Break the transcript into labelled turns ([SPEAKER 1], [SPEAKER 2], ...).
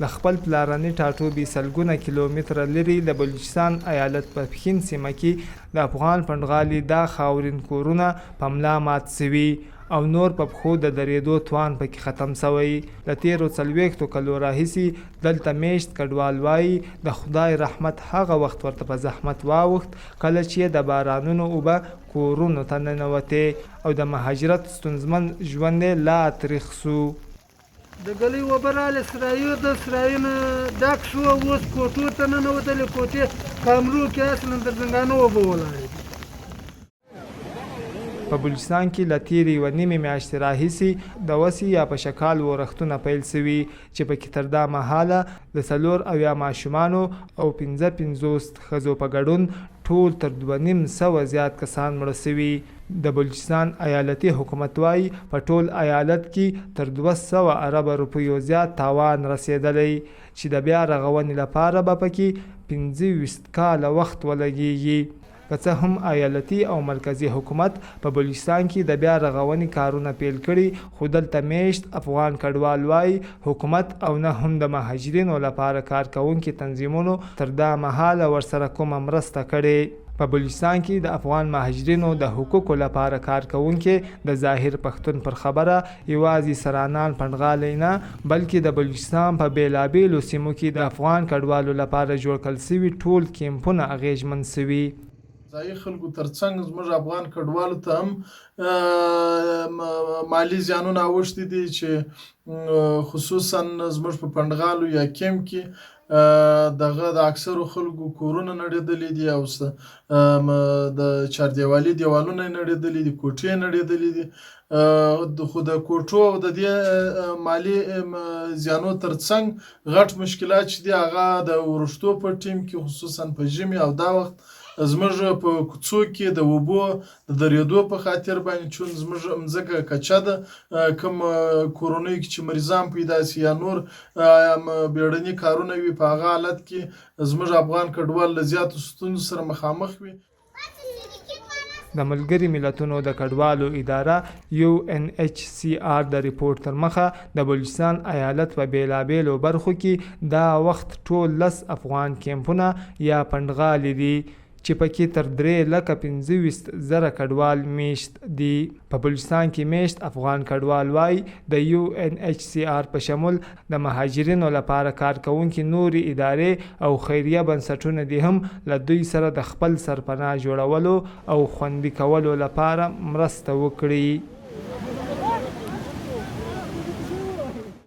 [SPEAKER 1] له خپل پلارني ټاټوبي سلګونه کیلومتره لرې د بلوچستان ایالت په پښین سیمه کې د افغان پنډغالي دا خاورین کورونه په ملا مات شوي او نور په پښو د درېدو توان پکې ختم شوی. له تېرو څلوېښتو کلو راهیسې دلته مېشت کډوال وايي، د خدای رحمت هغه وخت ورته په زحمت واوښت کله چې یې د بارانونو اوبه کورونو ته ننوتې او د مهاجرت ستونزمن ژوند یې لا تریخ شو.
[SPEAKER 2] د ګلۍ اوبه رالې سرایو د سرایو نه ډک شو اوس کوټو ته ننوتلې، کوټې کمرو کې اصلا تر زنګانه اوبه ولاړې دي.
[SPEAKER 1] په بلوچستان کې له تېرې یوه نیمې میاشتې راهیسې د وسې یا په شکال ورښتونه پیل شوي چې پکې تر دا مهاله د 74 ماشومانو او 55 ښځو په ګډون ټول تر 250 زیات کسان مړه شوي. د بلوچستان ایالتي حکومت وايي، په ټول ایالت کې تر 200 اربه روپیو زیات تاوان رسېدلی چې د بیا رغونې لپاره به پکې 25 کاله وخت ولګېږي. که څه هم ایالتي او مرکزي حکومت په بلوچستان کې د بیا رغونې کارونه پیل کړي، خو دلته مېشت افغان کډوال وايي، حکومت او نه هم د مهاجرینو لپاره کارکوونکي تنظیمونو تر دا مهاله ورسره کومه مرسته کړې. په بلوچستان کې د افغان مهاجرینو د حقوقو لپاره کارکوونکې د ظاهر پښتون پر خبره، یوازې سرانان پنډغالی نه، بلکې د بلوچستان په بېلابېلو سیمو کې د افغان کډوالو لپاره جوړ کړل شوي ټول کیمپونه اغېزمن شوي.
[SPEAKER 3] ځايي خلکو ترڅنګ زموږ افغان کډوالو ته هم مالي زیانونه اوښتي دي چې خصوصا زموږ په پنډغالو یا کیمپ کې دغه د اکثرو خلکو کورونه نړېدلي دي او د چاردیوالي دیوالونه یې نړېدلي دي، کوټې یې نړېدلي دي. خو د کوټو او د دې مالي زیانو ترڅنګ غټ مشکلات چې دي هغه د ورښتو په ټیم کې، خصوصا په ژمي او دا وخت زموږ په کوڅو کې د اوبو د درېدو په خاطر باندې، چون زموږ مځکه کچه ده، کوم کورنیو کې چې مریضان پیدا شي یا نور بیړني کارونه وي، په هغه حالت کې زموږ افغان کډوال له زیاتو ستونزو سره مخامخ وي.
[SPEAKER 1] د ملګري ملتونو د کډوالو اداره یو این ایچ سي آر د رپورټ تر مخه د بلوچستان ایالت په بېلابېلو برخو کې دا وخت ټول لس افغان کیمپونه یا پنډغالي دي چې پکې تر 3,25,000 کډوال میشت دي. په بلوچستان کې میشت افغان کډوال وايي، د یو این ایچ سي آر په شمول د مهاجرینو لپاره کارکوونکې نورې ادارې او خیریه بنسټونه دې هم له دوی سره د خپل سرپناه جوړولو او خوندي کولو لپاره مرسته وکړي.